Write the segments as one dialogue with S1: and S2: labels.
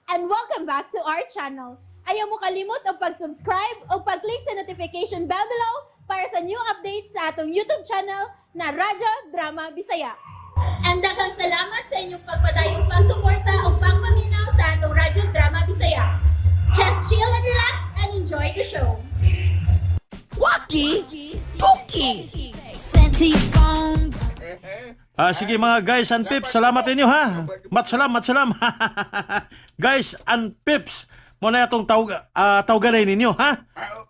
S1: And welcome back to our channel. Ayaw mo kalimot og pag-subscribe o pag-click sa notification bell below para sa new updates sa atong YouTube channel na Radyo Drama Bisaya. And daghang salamat sa inyong pagpadayong pagsuporta o pagpaminaw sa atong Radyo Drama Bisaya. Just chill and relax and enjoy the show.
S2: Waki Toki.
S3: Sent to your phone.
S4: Ah, sige mga guys and pips, salamat inyo ha. Matsalam, matsalam. Guys and pips, mo na itong tawag tawaganay ninyo ha.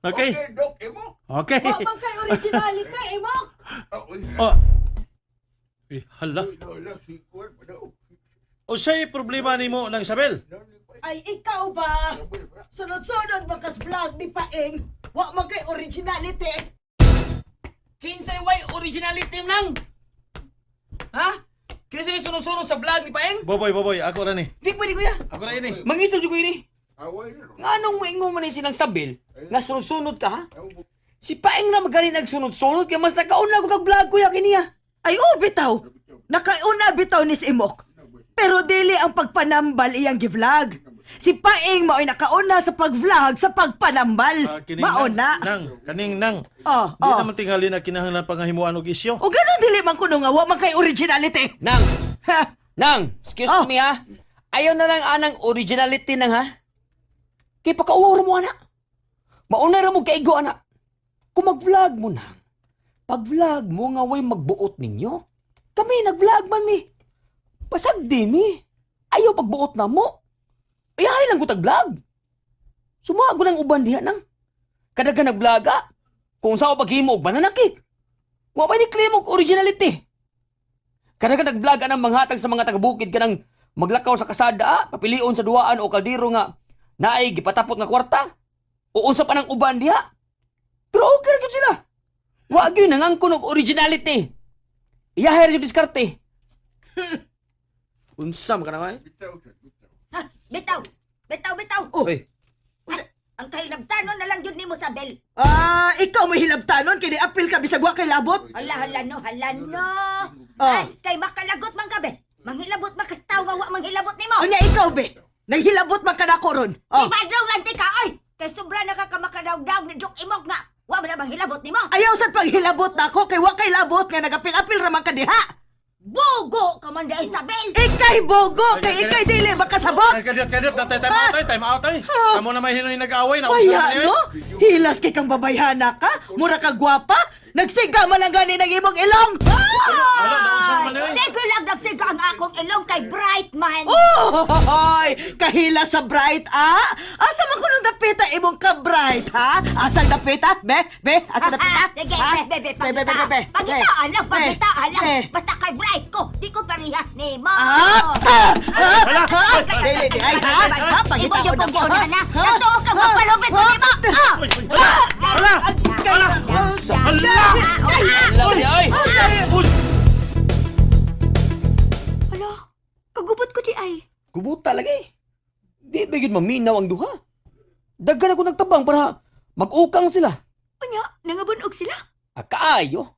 S4: Okay.
S5: Okay, Dok, imo.
S4: Okay.
S2: Wa man kay originality, imok.
S5: Ah, uy.
S4: Oh. Eh, hala.
S5: Wala, si Kuwan pa daw.
S4: Unsay problema nimo nang Isabel?
S2: Ay, ikaw ba? Sunod-sunod man kas vlog ni Paeng. Wa man kay originality.
S6: Kinsay way originality nang? Ha? Kinsay sunod-sunod sa vlog ni Paeng?
S4: Boboy, Boboy, ako ra ni.
S6: Di pwede, kuya.
S4: Ako ra ini.
S6: Mangisod jud ko ini.
S5: Away na, no?
S6: Nganong moingon man ni silang sabil nga sunod-sunod ka ha? Si Paeng na magaling nagsunod-sunod kaya mas nakauna ko kag vlog, kuya, kiniya.
S2: Ay, oh, bitaw. Nakauna bitaw ni si Imok. Pero dili ang pagpanambal iyang gi-vlog. Si Paeng mao'y nakauna sa pag-vlog sa pagpanambal.
S4: Ah, kining
S2: Mauna.
S4: Nang, nang, kaning nang.
S2: Oh,
S4: Di
S2: oh.
S4: naman tingali na kinahanglan pangahimuan og isyo.
S2: O ganun dili man kuno nga wa man kay originality.
S6: Nang,
S2: Ha?
S6: nang, excuse
S2: Oh.
S6: me ha. Ayaw na lang anang originality nang ha. Kay pakauwaw ra mo ana. Mauna ra mo kaigo ana. Kung mag-vlog mo nang, pag-vlog mo nga way magbuot ninyo. Kami nag-vlog man mi. Pasag di mi. Ayaw pagbuot na mo. Ayahay lang ko tag-vlog. Sumago ng uban diha nang. Kadaga nag-vlog ah. Kung sao paghimo og bananakik. Wa ba ni claim og originality? Kadaga nag-vlog anang manghatag sa mga taga-bukid kanang maglakaw sa kasada, ah, papilion sa duwaan o kaldero nga naay gipatapot nga kwarta. O unsa pa nang uban diha. Pero okay ra gyud sila. Wa gyud nangangkon og originality. Iyahay ra gyud diskarte. Unsa man ka na, eh?
S5: Bitaw, sir, bitaw.
S7: Ha, bitaw. Bitaw, bitaw.
S2: Oh.
S6: Oy,
S7: Ang kahilabtanon na lang yun nimo sa bel.
S2: Ah, ikaw may hilabtanon kay apil ka bisag wa kay labot.
S7: Hala, hala no, hala no.
S2: Ah.
S7: Ay, kay makalagot man ka be. Manghilabot man ka tawa, wa manghilabot nimo.
S2: Unya ikaw be. Naghilabot man ka nako ron.
S7: Oh.
S2: Oh.
S7: Ibadlong lang ti ka, oy. Kay sobra na ka kamakadaog-daog ni Dok Imok nga. Wa man na manghilabot nimo.
S2: Ayaw sad paghilabot nako kay wa kay labot nga nagapil-apil ra man ka diha.
S7: Bugo ka man da Isabel.
S2: Ikay bogo kay ikay dili makasabot.
S4: Ay, kadiyot, kadiyot, natay time out ay, time out ay. Kamo na may hinoy nag-away na
S2: Baya no? Hilas kay kang babayhana ka, mura ka gwapa. Nagsiga man lang gani ng imong ilong.
S4: Hala, naunsa man eh.
S7: Sige lang nagsiga ang akong ilong kay bright man.
S2: Oy, kahila sa bright ah. Asa man kuno dapita imong ka bright ha? Asa dapita? Be, be, asa dapita?
S7: Ah, sige,
S2: Ha?
S7: be, be, be,
S2: Be, be, be, be, be.
S7: Pagita, alam,
S2: Be,
S7: pagita, alam.
S2: be.
S7: Basta kay bright ko, di ko parehas nimo.
S2: Ah! Ah! Ah!
S4: Hala!
S2: Ah! Dili, di, ay, ha? Ha?
S7: Imo
S2: Pagita
S7: yung
S2: ko na
S7: kong
S2: ko, ha?
S7: giunahan na.
S2: Ha?
S7: Natuo ka magpalupit ko nimo. Ah!
S4: Uy, uy, hala! Hala! Hala! Hala!
S6: alam niya, oy.
S4: Uy!
S7: Hala, kagubot ko di ay.
S6: Kubuta lagi. Di ba gyud maminaw ang duha? Daghan ako nagtabang para mag-ukang sila.
S7: Unya, nangabunog sila.
S6: Ah, kaayo.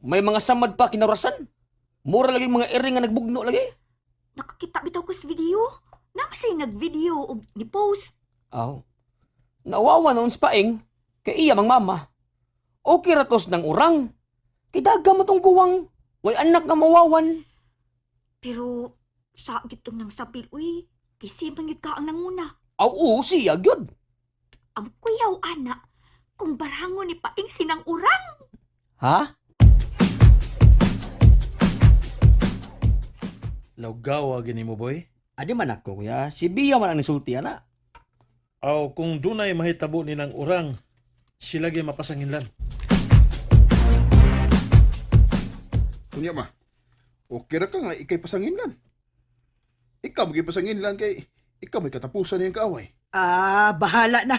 S6: May mga samad pa kinarasan. Mura lagi mga iring nga nagbugno lagi.
S7: Nakakita bitaw ko sa video. Namasay nag-video og ni-post.
S6: Aw. Nawawa noon sa paeng kay iya mang mama. Okay ra tos ng urang. Kay daga mo tong guwang. Way anak nga mawawan.
S7: Pero sa gitong nang sabil uy, kay simpang gyud ka ang nanguna.
S6: Aw, oo, siya gyud.
S7: Ang kuyaw ana, kung barangon ni paing sinang urang.
S6: Ha?
S4: Lawgawa gini mo, boy.
S6: Adi man ako, kuya. Si Bia man ang nisulti ana.
S4: Aw, kung dunay mahitabo ni ng urang, sila gyud mapasanginlan.
S5: Kunya ma, okay ra ka nga ikay pasanginlan. Ikaw maging pasanginlan kay ikaw may katapusan niyang kaaway.
S2: Ah, bahala na.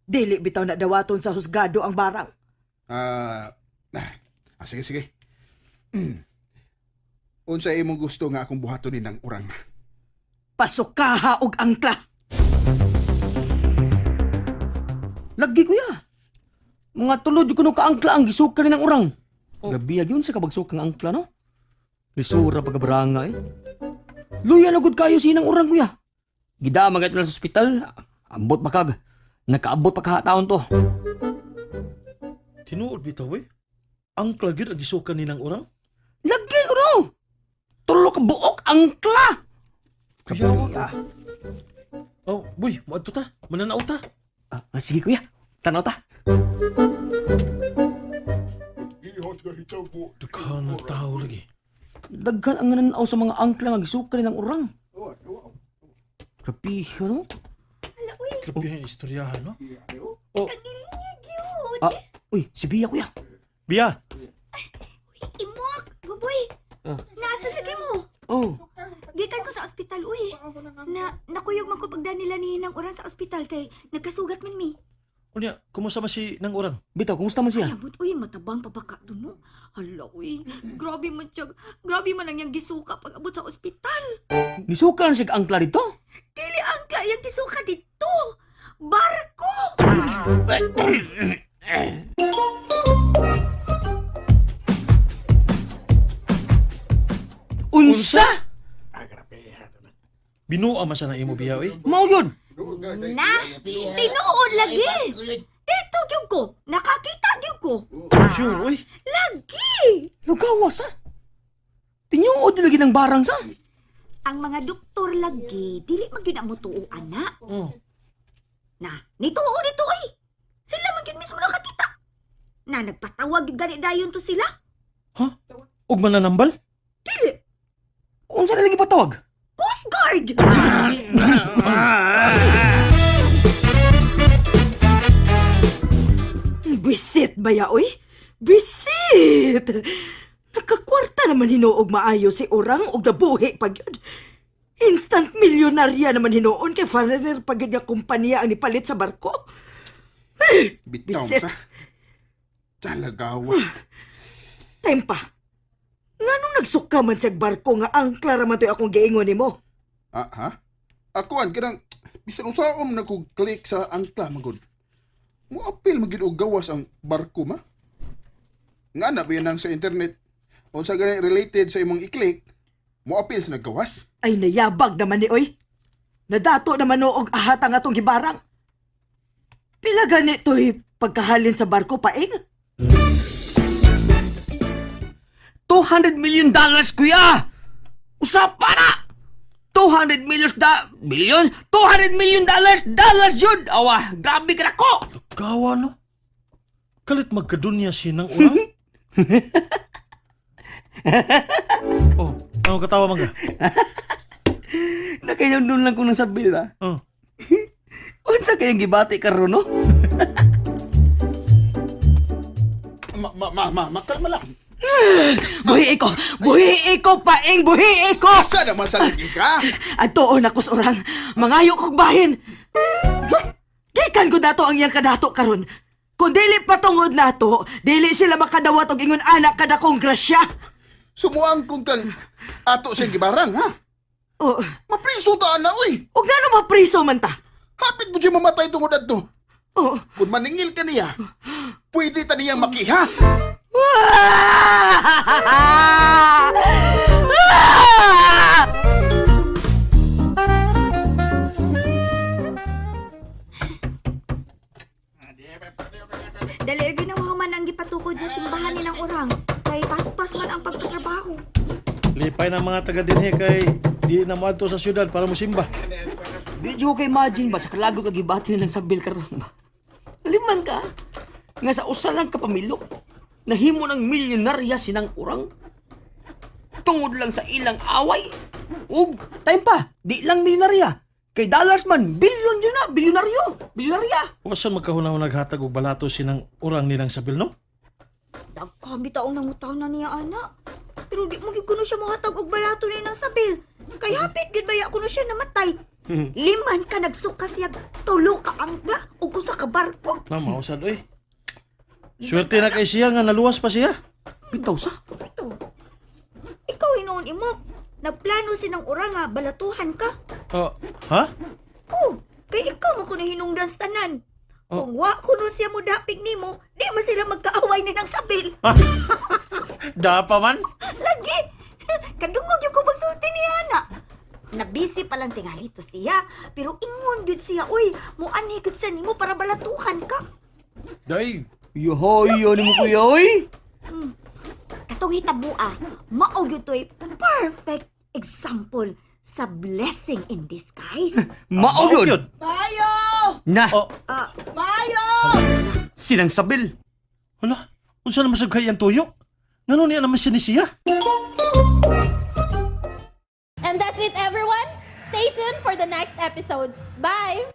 S2: Dili bitaw na dawaton sa husgado ang barang.
S5: Ah, ah, sige, sige. Unsa imong gusto nga akong buhaton ni ng urang ma?
S2: Pasukaha og angkla.
S6: Lagi, kuya. Mga tulod jud kuno kaangkla ang gisuka ni ng urang. Oh. Grabe yun sa kabagsok ang angkla no. Lisura pagkabaranga eh. Luya na gud kayo sinang urang, kuya. Gida magay sa ospital. Ambot pa kag. Nakaabot pa kahataon to.
S4: Tinuod bitaw eh. Angkla gyud ang gisukan ni nang orang.
S6: Lagi ro. Tulo ka buok angkla.
S4: Kuyawa. Oh, boy, moadto ta. Mananaw ta.
S6: Sige kuya, tanaw ta.
S4: Daghan ng tao lagi.
S6: Daghan ang nananaw sa mga angkla nga gisukan nilang orang. Grabe, no?
S4: Grabe ang istoryahan, no?
S6: Uy, si Bia kuya.
S4: Bia,
S7: Imok, baboy. Nasa lagi mo?
S6: Oh.
S7: Gikan ko sa ospital, uy. Na nakuyog man ko pagda nila ni nang orang sa ospital kay nagkasugat man mi.
S4: unya, kumusta man si nang orang?
S6: Bitaw, kumusta man
S7: Ay,
S6: siya?
S7: abot, uy, matabang pa baka dun, no? Hala, uy. Grabe man siya. Grabe man ang iyang gisuka pag abot sa ospital.
S6: Nisukan siya angkla dito.
S7: Dili ang iyang gisuka dito. Barko!
S6: Unsa?
S4: Binuo man sa na imo Bia, eh.
S6: Mao yun.
S7: Na, tinuod lagi. Dito gyud ko. Nakakita gyud ko.
S4: Sure, uy.
S7: Lagi!
S6: Lugawas ha. Tinuod lagi ng barang sa.
S7: Ang mga doktor lagi, dili man gyud ang motuo ana.
S4: Oh.
S7: Na, nituo dito oy. Sila man gyud mismo nakakita. Na nagpatawag gyud gani dayon to sila.
S4: Ha? Ug mananambal?
S7: Dili,
S6: Unsa na lagi patawag?
S7: Coast Guard.
S2: Bisit ba ya, oy? Bisit! Nakakwarta naman hinuog maayo si Orang og nabuhi pa gyud. Instant milyonarya naman hinuon kay foreigner pa gyud nga kompanya ang nipalit sa barko.
S5: Bitaw
S2: Bisit.
S5: sa. Talagawa.
S2: Time pa. Nganong nagsuka man sa barko nga angkla ra man to'y akong giingon nimo?
S5: Ah, ha? Ako an kanang bisan usaom na kog click sa angkla magud. Mo apil magid og gawas ang barko ma. Nga na ba yan ang sa internet? Unsa gani related sa imong i-click, mo apil sa naggawas.
S2: Ay nayabag naman ni oy. Nadato naman noog ahatang atong gibarang. Pila gani to'y pagkahalin sa barko paing?
S6: 200 million dollars kuya. Usapa na. 200 million da million 200 million dollars dollars yun. Awa, grabe ka ko.
S4: Gawa, no? Kalit magkadunya si nang orang. Oh, ano katawa man ka?
S6: Nakayon lang kung nang sabil ba.
S4: Oh.
S6: Unsa kayang gibati karon no?
S5: Ma ma ma ma, ma kalma lang.
S2: Buhi ko! Buhi ko, paing! Buhi ko!
S5: Asa naman sa lagi ka?
S2: Adtoon ako sa orang. Mangayo kog bahin. Gikan ko dato ang iyang kadato karon. Kung dili patungod nato, dili sila makadawat og ingon anak kada kong grasya.
S5: Sumuang kung kang ato siyang gibarang ha.
S2: Oh,
S5: Mapriso ta na oy.
S2: ug ngano mapriso man ta?
S5: Hapit mo siya mamatay tungod adto.
S2: Oh.
S5: Kung maningil ka niya, pwede ta niyang makiha.
S2: Ah!
S7: Dali ra ginawa man ang gipatukod nga simbahan nilang orang. Kay paspas man ang pagkatrabaho.
S4: Lipay ng mga taga dinhi kay di na moadto sa syudad para mosimba.
S6: Di ko kay imagine ba sa kalagot nga gibati nilang sabil karon ba. Liman ka. Nga sa usa lang ka pamilok nahimo ng milyonarya sinang orang. Tungod lang sa ilang away. Ug time pa, di lang milyonarya. Kay dollars man, bilyon yun na, bilyonaryo, bilyonarya.
S4: Wasan magkahuna naghatag og balato sinang orang nilang sabil, no?
S7: Daghan bitaw ang nangutaw na niya ana. Pero di mo gyud kuno siya mohatag og balato ni nang sabil. Kay hapit gyud baya kuno siya namatay. Liman ka nagsuka siya tulo ka angkla ug usa ka barko.
S4: Na mausad oy. Swerte na kay siya nga naluwas pa siya.
S6: Bitaw sa.
S7: Ito. Ikaw hinuon imok. Nagplano sinang orang nga balatuhan ka.
S4: Oh, ha?
S7: Oh, kay ikaw mo kuno hinungdan sa tanan.
S4: Oh.
S7: Kung wa kuno siya mo dapig nimo, di man sila magkaaway ni nang sabil.
S4: Dapa man.
S7: Lagi. Kadungog yung ko magsulti ni ana. Nabisi pa lang tingali to siya, pero ingon gyud siya, uy, muanhi gyud sa nimo para balatuhan ka.
S5: Day,
S6: Yohoy, yun mo kuya, oy.
S7: Katong hitabua, mao gyud to'y perfect example sa blessing in disguise.
S6: Mao yun.
S2: Mayo!
S6: Na,
S4: Oh,
S7: Ah,
S2: Mayo!
S6: sinang sabil.
S4: hala, unsa naman sa kay ang tuyo? Ngano niya naman siya ni siya?
S1: And that's it, everyone. Stay tuned for the next episodes. Bye!